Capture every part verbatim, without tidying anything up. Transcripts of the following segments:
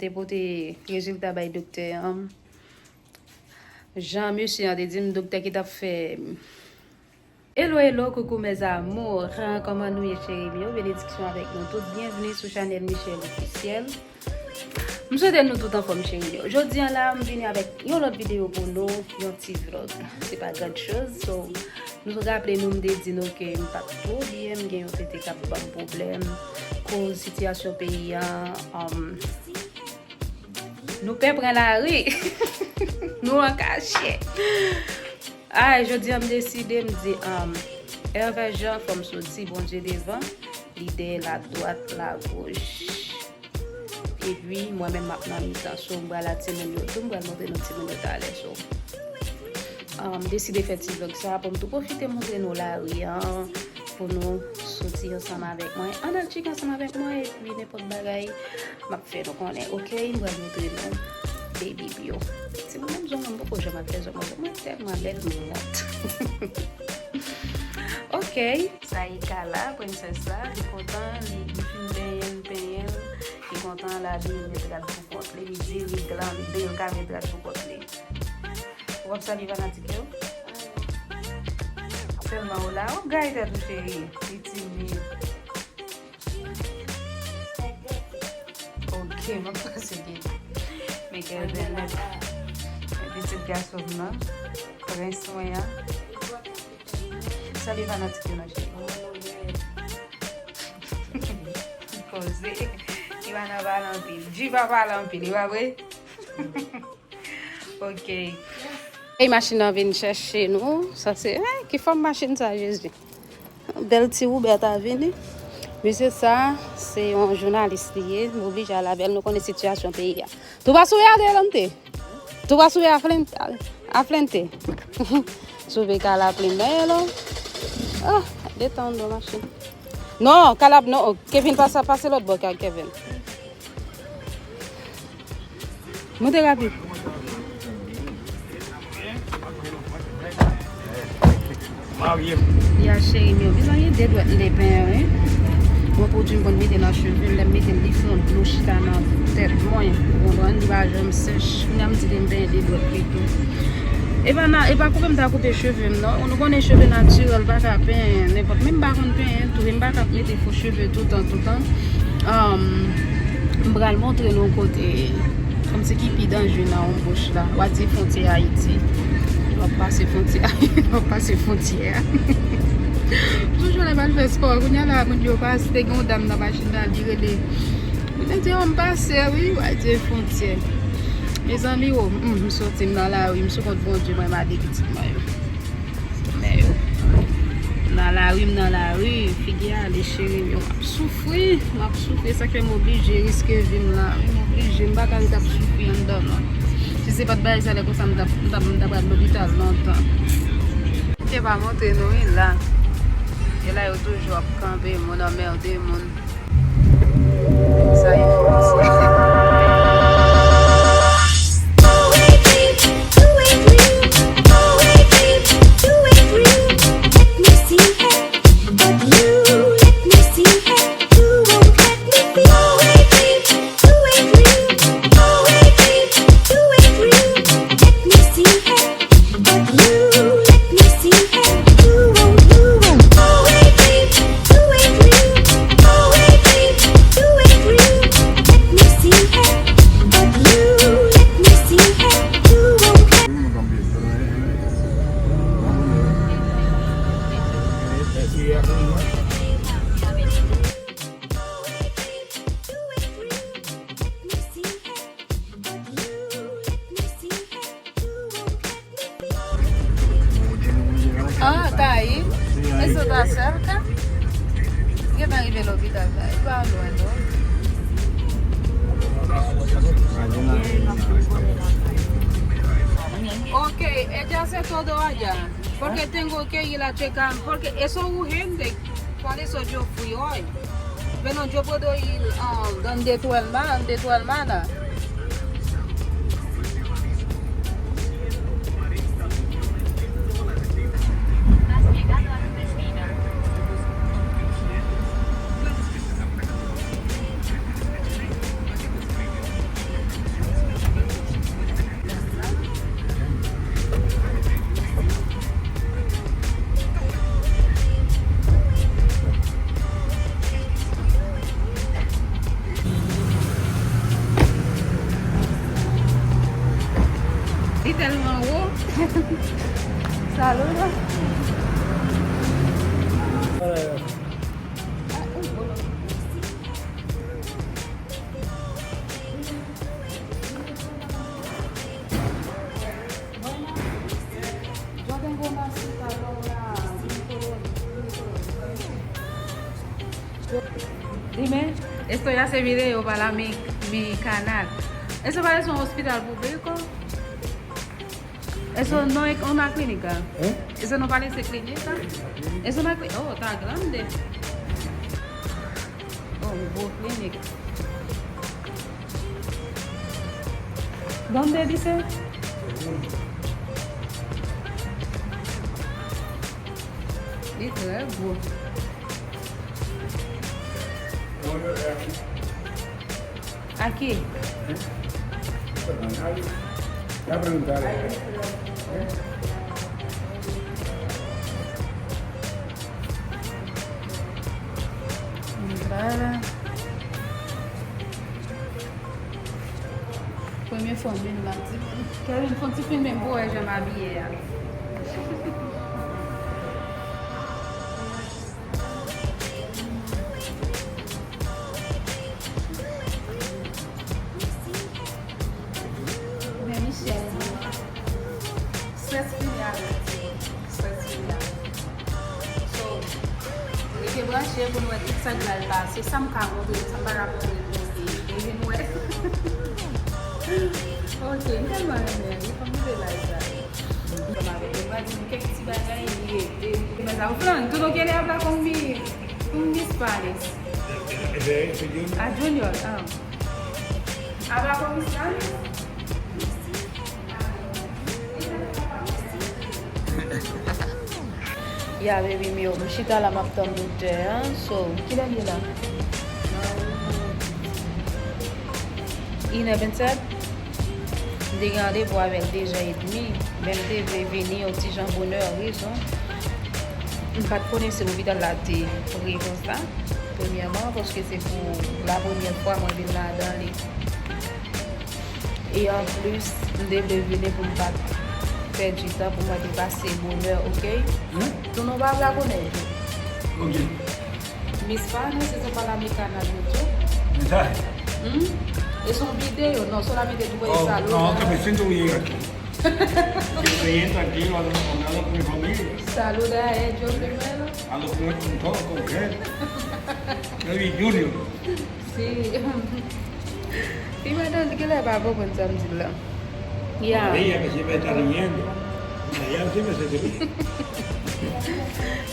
Te pote rezilta bay doktè an. Jan mesye an te di m, doktè ki t ap fè. Hello, hello, coucou mes amours. Kòman nou ye, cheri m yo? Benediksyon avèk nou tout. Byenvni sou chanèl Michelle Officiel. M swete nou tout anfòm, cheri m yo. Jodi an la, m vini avèk yon lòt videyo pou nou, yon ti vlog. Se pa gran choz. So, nou raple nou, m te di nou ke m pa t twò byen, m gen yon tete k ap ban m pwoblèm. Koz sitiyasyon peyi an, um, nou pè pran lari. Nou an kachèt. Ay, jodi an m deside, m di, um, Hervé Jean, fò m soti Bondye devan, li dèyè l adwat, lagoch. Epi, mwen menm m ap nan mitan. So, m pral ak timoun yo tou, m pral montre nou timoun yo talè. So, um, m deside fè ti vlog sa pou m tou pwofite montre nou lari an, pou nou soti ansanm avèk mwen, ann al tcheke ansanm avèk mwen, epi nenpòt bagay, m ap fè nou konnen, oke? M pral montre nou baby m yo. Timoun, menm zong mwen, m poko janm al fè zong mwen, zong mwen tèlman lèd, m wont. Oke. Sa e Kala, prensès la, li kontan, li, li fin benyen l, penyen l, li kontan, l abiye, met rad pou kont li, li di li glanbe, l ka met rad pou kont li. W ap salye fanatik yo? Sèlman w la, w ap gaye tèt ou, cheri. Li timid. Oke, m ap pase gen. Men Kevin, men pitit gason m nan, prens mwen an. Salye fanatik yo non, cheri. Poze. Li pa nan pale anpil. Dji pa pale anpil, li pa vre? Oke. E machin nan vin chèche nou. Sa se, eh, ki fòm machin sa, Jezi? Bèl ti woubèt a vini. Mesye sa, se yon jounalis li ye. M oblije al avè l. Nou konnen sitiyasyon peyi a. Tou pa sou adelante. Tou pa sou aflente. Aflente. Sou veka la primero. Ah, detann nou machin. Non, kalab non. Kevin pase, pase lòt bò, Kevin. Monte rapid. Ya cheri m yo. Mezanmi, de dwèt m te penyen, wi. Yon pwodui m konn mete nan cheve m, lè m mete l, li fè yon dlo chita nan tèt mwen. Ou konprann? Li pa janm sèch. Kounya m di ke m penyen de dwèt pito. E pa na, e pa koupe m ta koupe cheve m, non. Nou konnen cheve natirèl pa ka penyen nenpòt. Men m pa konn penyen tou, e m pa ka ap mete fo cheve toutan, toutan. Um, m pral montre nou kote, kòmsi ki pi danje nan yon bouch la. W a di fwontyè Ayiti. W ap pase fwontyè, w ap pase fwontyè a. Toujou lè m al fè spò, kounya la, moun yo pase, te gen yon dam nan machin nan, li rele. Li te di, "Oh, m pase, wi, w a di fwontyè." Mezanmi, oh, mm, m soti, m nan lari, m sou kont Bondye, mwen, m a de pitit mwen yo. Men yo. Nan lari, m nan lari, figi ale, cheri m yo, m ap soufri, m ap soufri, sa k fè m oblije riske vi m la, wi, m oblije, m pa ka ret ap soufri anndan, non. Si se pa t bagay sa, lè konsa, m t ap, m t ap, m t ap al lopital lontan. Te pa montre nou, wi, la. E la, yo toujou ap kanpe, moun anmède moun. Sa e fòs. Ah, Tayi. Eso está cerca. Gentan rive lopital, Tayi. Pa lwen, non. Ok, ella se todo allá. Porque tengo que ir a checar. Porque eso urgente. Por eso yo fui hoy. Bueno, yo puedo ir, um, donde tu hermana, donde tu hermana. Tèlman wo. Sa lou la. Dime, esto ya se video para mi, mi canal. Eso parece un hospital público. Eso no es una clínica. ¿Eh? Eso no parece clínica. Es una clínica. Oh, está grande. Oh, un buen clinic. ¿Dónde dice? Dice, eh, bu- Aquí. Entrada. Premye fwa m vin la, timoun. Kevin, fè yon ti filme m pou wè jan m abiye a. Men Michel, strès fini avè l, timoun. Strès fini avè l. So, rete branche pou n wè tout sa k pral pase, sa m ka montre nou, sa m pa ka montre nou, e, e vin wè. Ok, m tèlman renmen li, fò m kite live la. Ansanm avèk li, m pral di nou kèk ti bagay, li ede. Men sa, ou flan, tú no quieres hablar con mi, con mis panes. A Junior, ah. Habla con mis panes. Ya, baby m yo, m chita la, m ap tann doktè an. So, kilè l ye la? Inè vennsèt. M te gen randevou avè l de zè edmi, men m te vle vini yon ti jan bonè, rezon. M pa t konnen si lopital la te pre konsa, premyèman, paske se pou la premyè fwa mwen vin ladan li. E anplis, m te vle vini pou m pa t pèdi tan, pou mwen te pase bonè, oke? Hmm? Tou nou pa vle konnen tou. Ok. Mis panes, eso para mi canal YouTube. Mensaje. Hmm? Es un video, no solamente tú puedes saludar. Oh, no, que me siento bien aquí. Estoy bien, tranquilo, hablando con mi familia. Saluda a ellos primero. A los que con todo, con qué. Baby Junior. Sí. Ti madanm, kilè pa konprann sa m di l la? Ya. Ella que siempre está riendo. Ella siempre se ríe.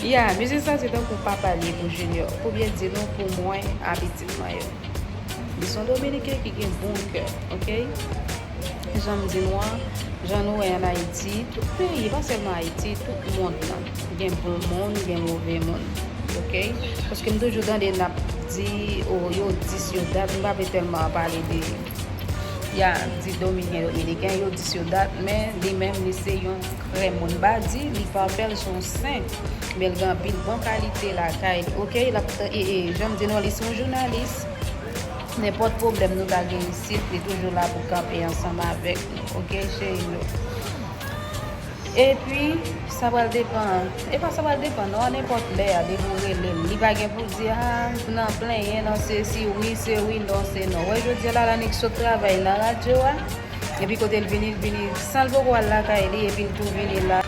Ya, mesye sa se tankou papa li ye pou Junior. Pou byen di nou, pou mwen, a pitit mwen yo. Li se yon Dominiken ki gen bon kè, oke? Jan m di nou an, jan nou wè ann Ayiti, tout peyi, pa sèlman Ayiti, tout mond lan, gen bon moun, gen move moun, oke? Paske m toujou tande n ap di, o, yo dis, yo dat, m pa vle tèlman pale de, ya, di Dominiken, Dominiken, yo dis, yo dat, men li menm, li se yon krèm moun. M pa di li pa bèl, se yon sen, men l gen anpil bon kalite lakay li, oke? L ap, e, e, jan m di nou, li se yon jounalis. Nenpòt pwoblèm nou ta gen isit, li toujou la pou kanpe ansanm avèk nou, oke, cheri m yo? Epi, sa pral depann, e pa sa pral depann, non, nenpòt lè a, depi w rele l, li pa gen pou l di, a, nan plenyen, nan sesi, wi, se wi, non, se non. Wè, jodi a la, la nèg sot travay nan radyo a, epi kote l vini, l vini san l poko al lakay li, epi l tou vini la.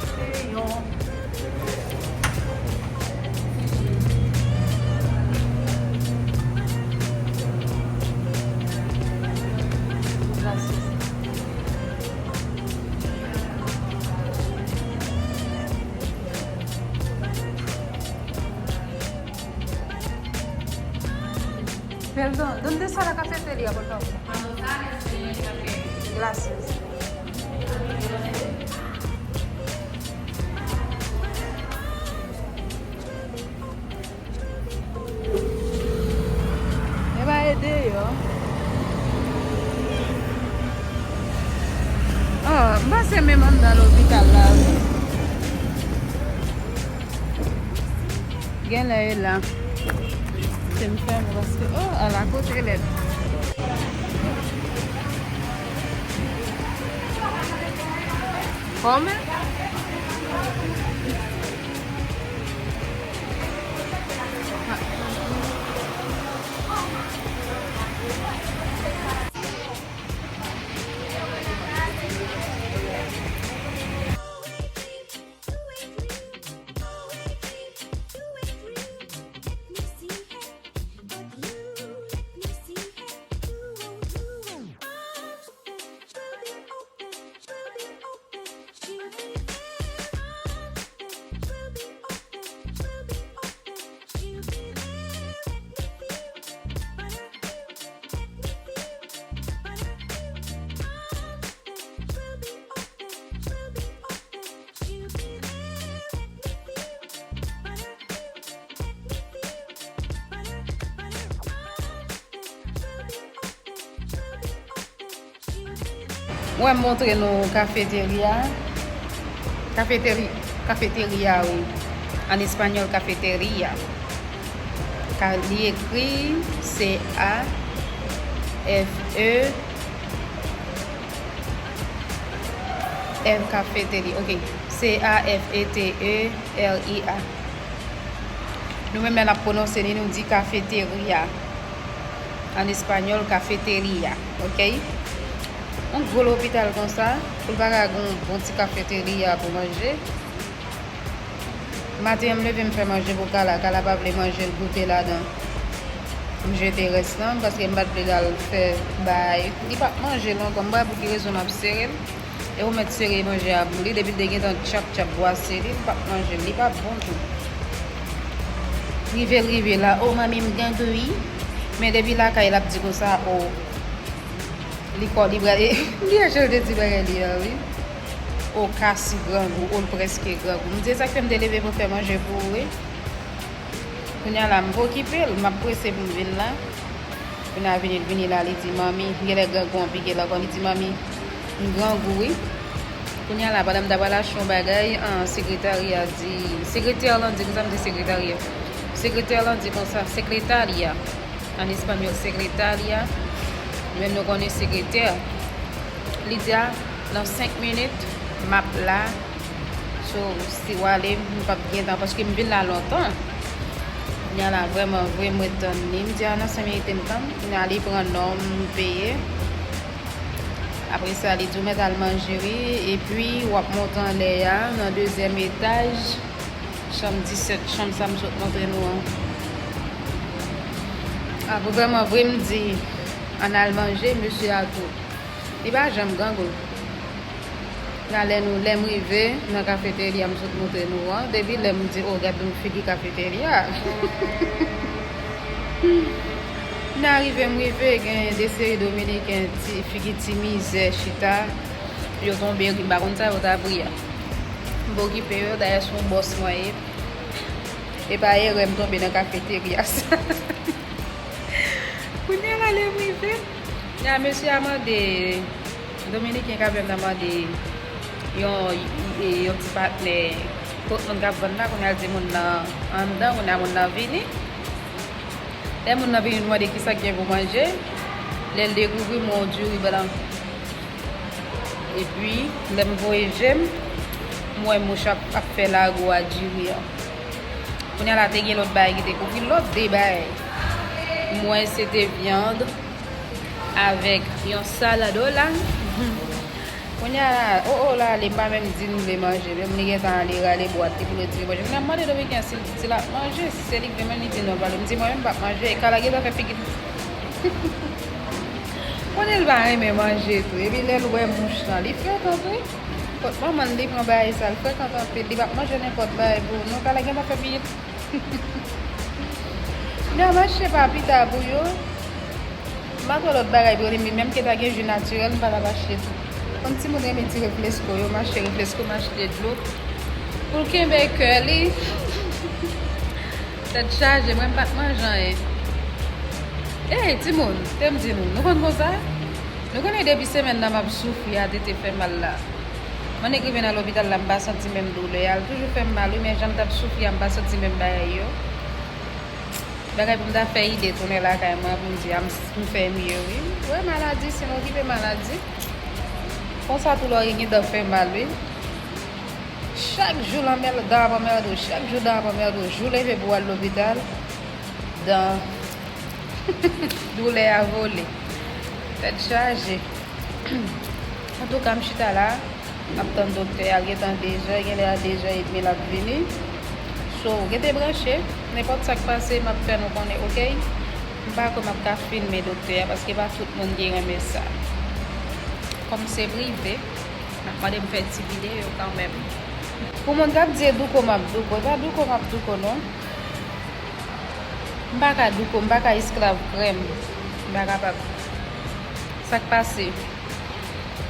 Perdón, ¿dónde está la cafetería, por favor? Gracias. E pa ede yo. Oh, m panse menm anndan lopital la, wi. Genlè e la. Se m fèmen paske, oh, ala kote lèd. Come. Mwen montre nou kafeteri a. Kafeteri, kafeteri a, wi. An espanyòl, kafeteria. Ka, li ekri C A F E R, kafeteri. Ok. C A F E T E R I A. Nou menm lè n ap pwononse li, nou di kafeteria. An espanyòl, kafeteria. Ok? Yon gwo lopital konsa, pou l pa ka gen yon bon ti kafeteria pou manje. Maten an, m leve, m fè manje pou Kala. Kala pa vle manje, l goute ladan. M jete rès lan, paske m pa t vle l al fè bay. Li p ap manje l ankò. M pa wè pou ki rezon m ap sere l. E ou mèt sere manje a pou li. Depi l te gentan tchap tchap bwase li, li p ap manje l. Li p ap bon tou. Rive l rive la, o manmi, m grangou wi. Men depi lakay, l ap di konsa, o. Li kò, li bral, li achte l te di bagay li a, wi. O kasi grangou, o l prèske grangou. M di, e sa k fè m te leve pou fè manje pou ou, wi. Kounye a la, m pa okipe l, m ap prese pou m vin la. Kounye a vini, l vini la, li di, manmi, genlè grangou an pike l ankò, li di, manmi, m grangou, wi. Kounye a la, pandan m t ap al achte yon bagay, an, sekretarya di, sekretè lan di, konsa m di sekretarya. Sekretè lan di konsa, sekretarya. An espanyòl, sekretarya. Men nou konnen sekretè. Li di, a, nan senk minit, m ap la. So, si w ale, m p ap gen tan, paske m vin la lontan. Kounye a la, vrèman vre, mwen tann li. M di, a, nan senk minit, m tann. Kounye a, li pran nòm, m peye. Apre sa, li di, w mèt al manje, wi. Epi, w ap monte anlè a, nan dezyèm etaj. Chanm disèt, chanm sa m sot montre nou an. A, pou vrèman vre, m di, ann al manje, mesye a tou. Li pa janm grangou. La, lè nou, lè m rive nan kafeterya m sot montre nou an, depi lè m di, o, gad yon figi kafeterya. M nan rive, m rive, gen de seri dominiken, ti, figi ti mizè, chita. Yo tonbe ri, m pa konn sa yo t ap ri a. M pa okipe yo, dayè se yon bòs mwen ye. E pa erè m tonbe nan kafeterya sa. Kounye a la, lè m rive, la, mesye a mande, dominiken k ap vann nan mande yon, yon ti patnè kot moun k ap vann la, kounye a l di moun nan anndan, kounye a moun nan vini. Lè moun nan vini, l mande kisa k gen pou manje. Lè l dekouvri m wè yon diri blan. Epi, lè m voye je m, m wè mouch ap, ap fè lago a diri an. Kounye a la, te gen lòt bagay ki te kouvri, lòt de bagay. M wè se te vyann avèk yon salad. O la. Kounye a la, o, o la, li pa menm di l vle manje, menm li gentan ale rale bwat li pou l retire manje. Kounye a, m mande dominiken an si l, si l ap manje, si se li k vle manje, li di non, pa vle. M di mwen menm m p ap manje, e Kala gentan fè figi. Konnen l pa renmen manje tou. Epi lè l wè mouch lan, li frekan tou. Kot manman l, li pran bagay sa, l frekan anpil. Li p ap manje nenpòt bagay pou nou. Kala gentan fè figi. Nan mache pa pita pou yo. M pa twò lòt bagay pou yo, li menm ki ta gen ji natirèl, m pa t ap achte tou. Konn timoun renmen ti reflesko yo, m achte reflesko, m achte dlo. Pou l kenbe kè li. Tèt chaje, mwen m pa t manje anyen. Ey, timoun, te m di nou, nou konn konsa? Nou konnen depi semèn nan m ap soufri a tete fè mal la. Mwen nèk rive nan lopital la, m pa santi menm doulè a. L toujou fè m mal, wi, men jan m t ap soufri a, m pa santi menm bagay yo. Bagay pou m ta fè ide tounen lakay mwen, pou m di, a, m, m fè mye, wi. Wè maladi, si nou okipe maladi. Konsa tou lè w gentan fè mal, wi. Chak jou lanmèl dan ap anmède w, chak jou dan ap anmède w, jou leve pou w al lopital, dan doulè a vole. Tèt chaje. Antouka, m chita la, m ap tann doktè a, l gentan de zè, genlè a de zè edmi l ap vini. So, rete branche, nenpòt sa k pase, m ap fè nou konnen, oke? M pa kwè m ap ka filme doktè a, paske pa tout moun ki renmen sa. Kòm se prive, m ap mande m fè ti videyo kanmenm. Pou moun k ap di e douko m ap douko, e pa douko m ap douko non. M pa ka douko, m pa ka esklav krèm. M pa kapab. Sa k pase?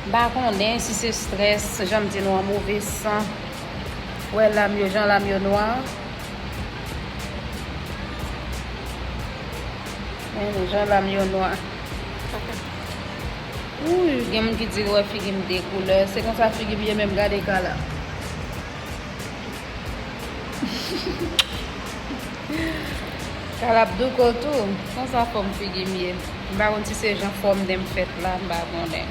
M pa konnen si se strès, jan m di nou an, move san. Wè lam yo, jan lam yo nwa. Men jan lam yo nwa. Wouy, gen moun ki di yo wè figi m de koulè. Se konsa figi m ye menm, gade kala. Kala ap douko tou. Konsa fòm figi m ye. M pa konn si se jan fòm nen m fèt la, m pa konnen.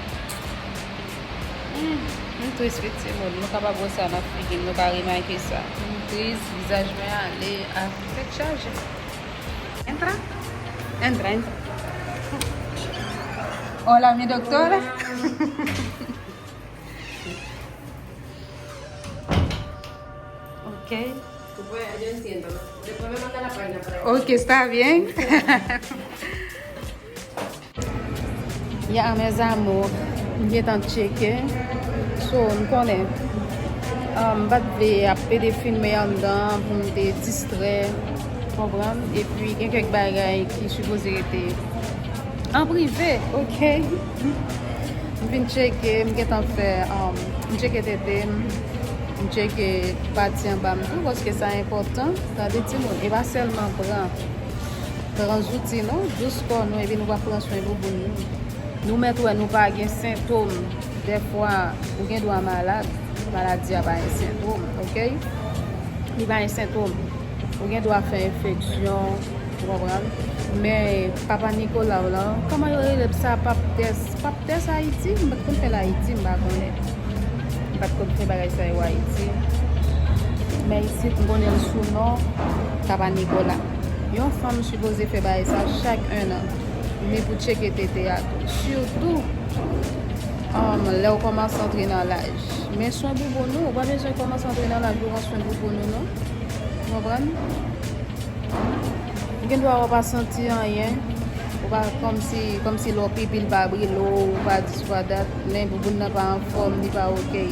Hmm, m tris wi timoun. Nou kapab wè sa nan figi m, nou ka remake sa. M tris, vizaj mwen ale, a tèt chaje. Entra, entra, entra. Hola, mi doctora. Ok. Tú puedes, yo entiendo, ¿no? Después me manda la página para... Ok, está bien. Ya, mes amours, m gentan tcheke. So, m konnen, um, m pa t vle ap pede filme anndan pou m te distrè, konprann? Epi gen kèk bagay ki sipoze rete an prive, oke? M vin tcheke, m gentan fè, um, m tcheke tete m, m tcheke pati anba m tou, paske sa enpòtan, tande timoun, e pa sèlman pran, pran zouti non, dous kò nou, epi nou pa pran swen bouboun nou. Nou mèt wè nou pa gen sentòm. Dèfwa, ou gen dwa malad, maladi a pa yon sentòm, oke? Li pa yon sentòm. Ou gen dwa fè enfeksyon, ou konprann? Men Papa Nicolas w lan, kòman yo rele sa, Pap Tès? Pap Tès Ayiti? M pa t konn fè l Ayiti, m pa konnen. M pa t konn fè bagay sa yo Ayiti. Men isit, m konnen l sou non Papa Nicolas. Yon fanm sipoze fè bagay sa chak ennan. Ni pou tcheke tete a tou. Sitou, um, lè w kòmanse antre nan laj. Men swen bouboun ou, ou pa bezwen kòmanse antre nan laj pou w pran swen bouboun ou non. Ou konprann? Ou gen dwa w pa santi anyen. Ou pa kòmsi, kòmsi lè w pipi l pa brile w, ou pa dis, ou pa dat, men bouboun nan pa anfòm, li pa oke.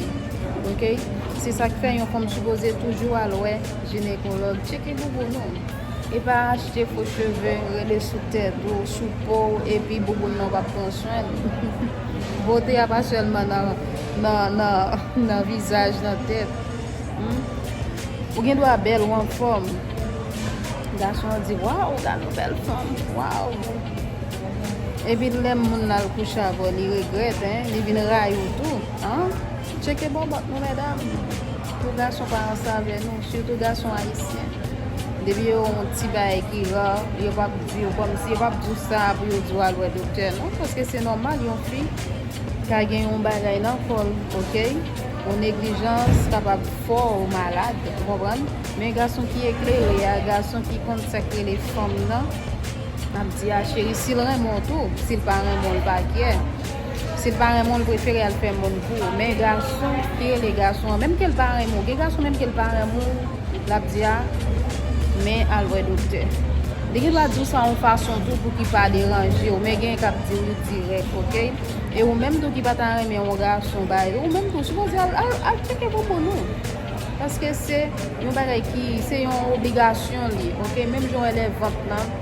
Oke? Se sa k fè yon fanm sipoze toujou al wè jinekològ, tcheke bouboun ou. E pa achte fo cheve, rele sou tèt ou, sou po w, epi bouboun nan w p ap pran swen l. Bote a pa sèlman nan, nan, nan, nan vizaj, nan tèt. Hmm? Ou gen dwa bèl, ou anfòm. Gason an di, "Waw, gade yon bèl fanm, waw." Epi lè moun nan al kouche avè w, li regrèt, en, li vin rayi w tou, en. Tcheke bòbòt nou, medam. Pou gason pa ranse avè nou, sitou gason ayisyen. Depi yo yon ti bagay ki ra, yo p ap di w kòmsi, yo p ap di w sa pou yo di w al wè doktè, non, paske se nòmal, yon fi ka gen yon bagay nan kò l, oke? Yon neglijans kapab fè w malad, ou konprann? Men gason ki eklere a, gason ki konn sa k rele fanm nan, m ap di a, cheri, si l renmen w tou, si l pa renmen w, l pa kyè. Si l pa renmen w, l prefere al fè moun pou ou. Men gason ki rele gason an, menm ke l pa renmen w, gen gason menm ke l pa renmen w, l ap di a, men al wè doktè. Li gen dwa di w sa yon fason tou pou ki pa deranje w, men gen k ap di w li dirèk, oke? E ou menm tou ki pa ta renmen yon gason bay, ou menm tou sipoze al, al, al tcheke pou moun ou. Paske se yon bagay ki, se yon obligasyon li, oke? Menm jan w wè lè vant lan,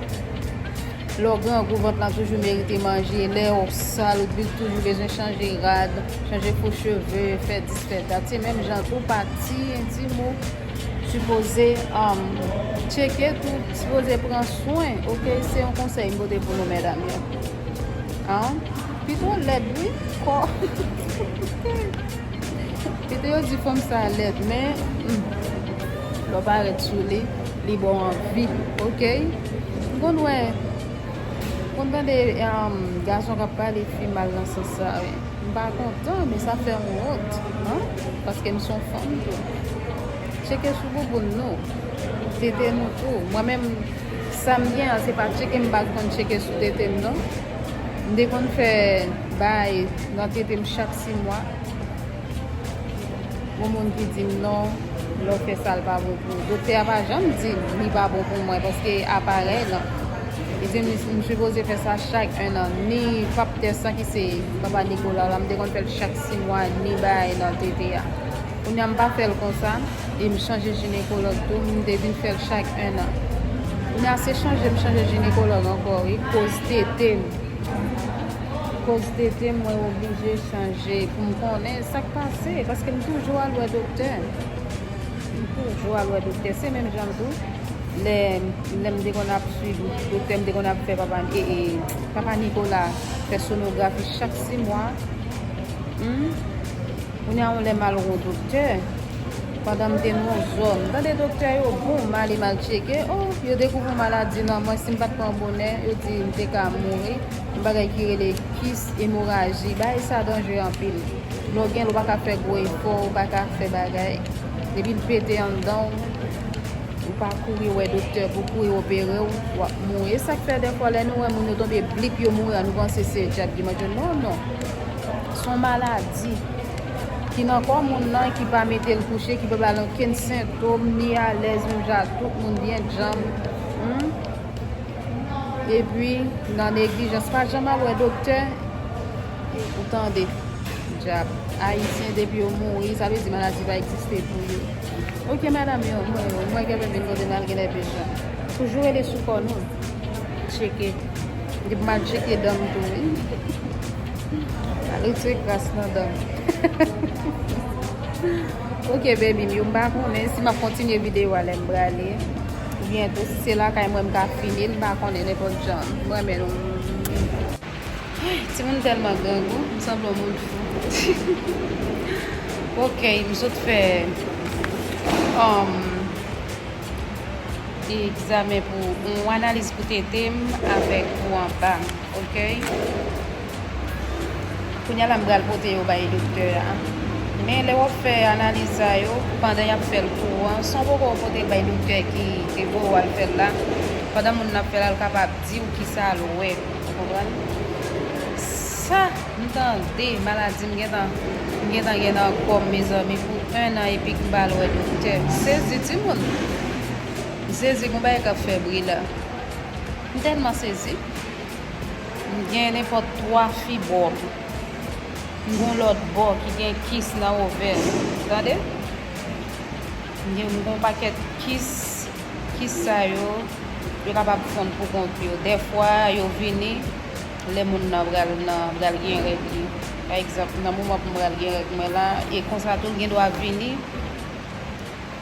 lè w grangou, vant lan toujou merite manje, lè w sal, ou toujou bezwen chanje rad, chanje fo cheve, fè dis, fè dat. Se menm jan tou, pati entim ou sipoze, um, tcheke tou, sipoze pran swen, oke? Se yon konsèy m pote pou nou, medam yo. An? Pito lèd, wi, kò. Pito yo di fanm sa lèd, men, hmm, lè w parèt sou li, li ba w anvi, oke? M konn wè, m konn tande, um, gason k ap pale fi mal nan sans sa, wi. M pa kontan, men sa fè m wont, an? Paske m se yon fanm tou. Tcheke sou bouboun nou, tete nou tou. Mwen menm, sa m gen an, se pa tcheke, m pa t konn tcheke sou tete m non. M te konn fè bagay nan tete m chak sis mwa. Gon moun ki di m non, lè w fè sa, l pa bon pou ou. Doktè a pa janm di m li pa bon pou mwen, paske aparèy lan. Li di m, m sipoze fè sa chak en an. Ni pap tès lan ki se papa Nicolas la, m te konn fè l chak sis mwa, ni bagay nan tete a. Kounye a m pa fè l konsa, e m chanje jinekològ tou, m te vin fè l chak en an. Kounye a se chanje m chanje jinekològ ankò, wi, koz tete m. Koz tete m, mwen oblije chanje pou m konnen sa k pase, paske m toujou al wè doktè. M toujou al wè doktè, se menm jan tou. Lè, lè m te konn ap swiv, doktè m te konn ap fè papa, e, e, papa Nicolas fè sonografi chak sis mwa. Hmm? Kounye a yon lè m al wè yon doktè. Pandan m te nan yon zòn, m tande doktè yo bon, m ale m al tcheke. Oh, yo dekouvri yon maladi nan mwen, si m pa t pran bonè, yo di m te ka mouri. Yon bagay ki rele kis emoraji. Bagay sa danje anpil. Lè w gen l, ou pa ka fè gwo efò, ou pa ka fè bagay. Depi l pete anndan w, ou pa kouri wè doktè pou kouri opere w, w ap mouri. E sa k fè dèfwa lè nou wè moun yo tonbe blip yo mouri an, nou panse se dyab ki manje yo. Non, non. Se yon maladi ki nan kò moun nan, ki pa mete l kouche, ki pa ba l okenn sentòm, li alèz menm jan ak tout moun, byen djanm. Hmm? Epi, nan neglijans, pa janm al wè doktè, ou tande. Dyab. Ayisyen, depi yo mouri, sa vle di maladi pa egziste pou yo. Oke, madanm, yo, mwen, mwen gen vin kote m al gen lè pejan. Toujou rele sou kò nou. Tcheke. Depi m al tcheke dan m tou, wi. Al retire kras nan dan m. Oke, baby m yo, m pa konnen si m ap kontinye videyo a lè m prale. Oubyen tou, si se lakay mwen m ka fini l, m pa konnen, nenpòt jan. M renmen nou. Ay, timoun tèlman grangou, m sanble yon moun fou. Oke, m sot fè, um, egzamen pou, yon analiz pou tete m avèk pou anba m, oke? Kounye a la, m pral pote yo bay doktè a. Men lè w ap fè analiz sa yo, pandan y ap fè l pou ou an, san w poko pote l bay doktè ki, ki voye w al fè l la, pandan moun nan ap fè l la, l kapab di w kisa l wè. Ou konprann? Sa m tande, maladi m gentan, m gentan gen nan kò m, mezanmi, pou en an epi m pa al wè doktè. M sezi, timoun. M sezi, gon bagay k ap fè bri la. M tèlman sezi. M gen nenpòt twa fibwòm. M gen yon lòt bò ki gen kis nan ovè. Tande? M gen, m gen yon pakèt kis. Kis sa yo, yo kapab fonn pou kont yo. Dèfwa, yo vini lè moun nan pral, nan, pral gen règ li. Pa egzanp, nan moman pou m pral gen règ mwen la, e konsa tou, l gen dwa vini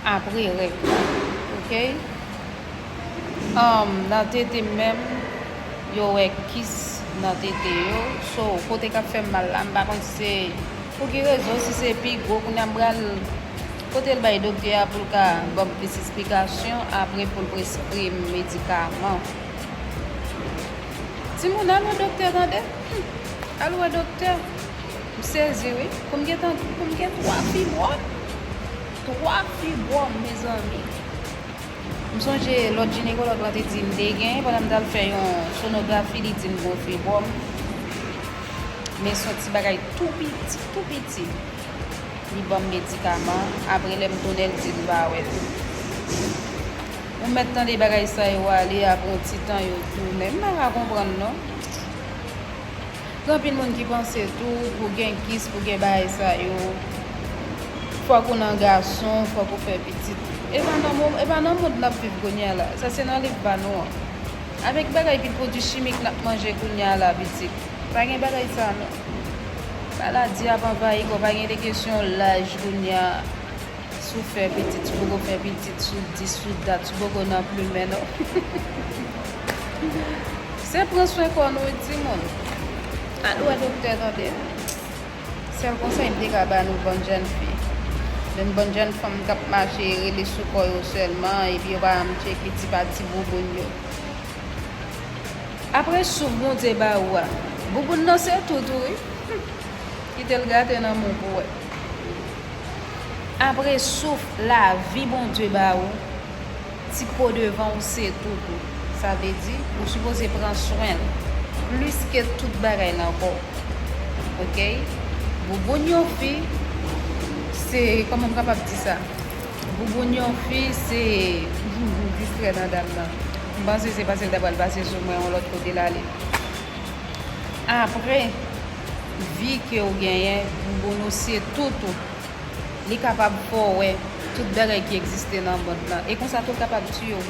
apre règ la. Oke? Um, nan tete m menm, yo wè kis nan tete yo. So, kote k ap fè m mal la, m pa konn si se pou ki rezon, si se pi gwo, kounye a m pral pote l bay doktè a pou l ka ban m plis esplikasyon, apre pou l preskri m medikaman. Timoun, al wè doktè, tande? Hmm. Al wè doktè. M sezi, wi. Pou m gen tan, pou m gen twa fibwòm. Twa fibwòm, mezanmi. M sonje lòt jinekològ lan te di m te gen, pandan m t al fè yon sonografi, li di m gon fibwòm. Men se yon ti bagay tou piti, tou piti. Li ban m medikaman, apre lè m tounen, l di l pa wè l. Ou mèt tande bagay sa yo ale, apre yon ti tan yo tounen. M pa ka konprann non. Gen anpil moun ki panse tou, pou gen kis, pou gen bagay sa yo, fòk ou nan gason, fòk ou fè pitit. E pa nan mo-, e pa nan mond n ap viv kounye a la. Sa se nan liv pa nou an. Avèk bagay pi pwodui chimik n ap manje kounye a la, pitit. Pa gen bagay sa non. Maladi ap anvayi kò, pa gen de kesyon laj kounye a. Si w fè pitit, si w poko fè pitit, si w di, si w dat, si w poko nan plimen non. Se pran swen kò nou wi timoun. Al wè doktè tande. Sèl konsèy m te ka ba nou bann jèn fi. Menm bann jèn fanm k ap mache rele sou kò yo sèlman, epi yo pa janm tcheke ti pati bouboun yo. Apre souf Bondye ba ou a, bouboun nan se tout ou wi. Kite l gate nan men w pou w wè. Apre souf lavi Bondye ba ou, ti po devan ou se tout ou. Sa vle di, ou sipoze pran swen l plis ke tout bagay nan kò w. Oke? Bouboun yon fi, se, kòman m kapab di sa? Bouboun yon fi, se distrè nan dam nan. M panse se paske l ta pral pase sou mwen yon lòt kote l ale. Apre, vi ke w genyen, bouboun ou se tout ou. Li kapab fè w wè tout bagay ki egziste nan mond lan. E konsa tou l kapab tiye w.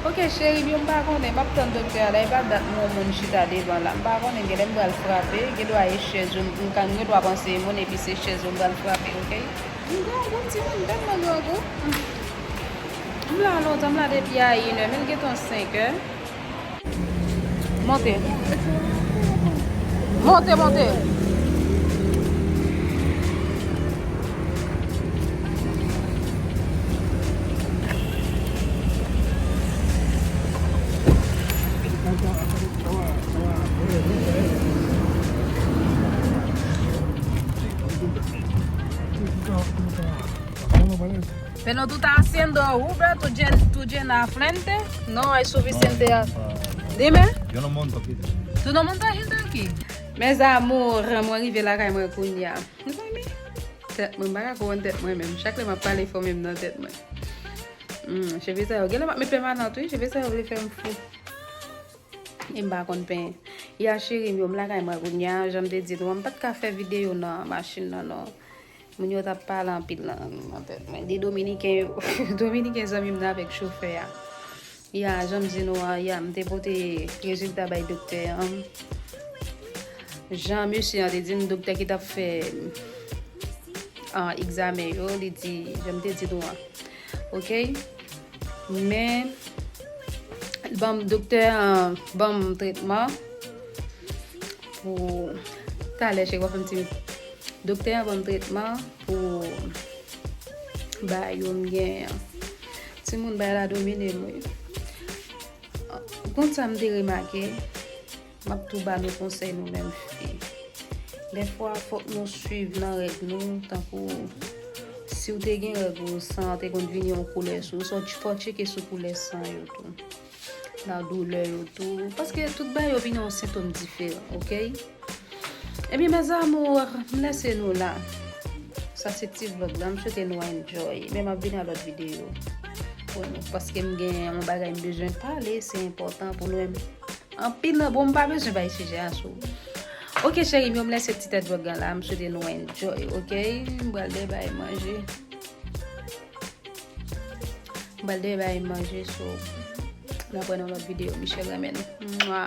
Oke, cheri m yo, m pa konnen, m ap tann doktè a la, e pa dat m wè yon moun chita devan la. M pa konnen, genlè m pral frape, gen dwa e chèz yo, m, m ka, m gen dwa panse e moun, epi se chèz yo m pral frape, oke? M grangou, timoun, tèlman grangou. M la lontan, m la depi a inè, men l gentan senkè. Monte. Monte, monte. Pero tú estás haciendo Uber, tú, llen- tú llenas frente. No hay suficiente. Dime. Yo no monto aquí. Tú no montas gente aquí. Mes amours, mwen rive lakay mwen kounye a. Mezanmi, tèt mwen, m pa ka konprann tèt mwen menm. Chak lè m ap pale, fò menm nan tèt mwen. Hmm, cheve sa yo, genlè m ap met pèmanant wi, cheve sa yo vle fè m fou. E m pa konn penyen. Ya cheri m yo, m lakay mwen kounye a, jan m te di nou an, m pa t ka fè videyo nan machin nan non. Moun yo t ap pale anpil nan, nan tèt mwen. De Dominiken yo, Dominiken zanmi m nan avèk chofè a. Ya, jan m di nou an, ya, m te pote rezilta bay doktè an. Jan mesye an te di m, doktè ki t ap fè, ah, egzamen yo, li di, jan m te di nou an. Oke? Men, ban m, doktè an ban m tretman pou, talè, cheri, w ap fè m ti, doktè an ban m tretman pou bagay yo m genyen an. Timoun, bagay la domine m, wi. Konn sa m te remake, m ap tou ba nou konsèy nou menm fi. Dèfwa, fòk nou swiv nan règ nou, tankou si w te gen règ ou, san an te konn vini yon koulè sou ou, fò w tcheke sou koulè san yo tou. Nan doulè yo tou. Paske tout bagay yo vini yon sentòm diferan, oke? Ebyen, mes amours, m lese nou la. Sa se ti vlog la, m swete nou enjoy. Men m ap vin a lòt videyo pou nou. Paske m gen yon bagay m bezwen pale, se enpòtan pou nou menm. Anpil nan, bon, m pa bezwen bay sijè a sou. Oke, cheri m yo, m lese ti tèt vlog la la, m swete nou enjoy, oke? M pral dèyè bay manje. M pral dèyè bay manje, so, n ap wè nan lòt videyo, Michelle renmen nou. Mwa.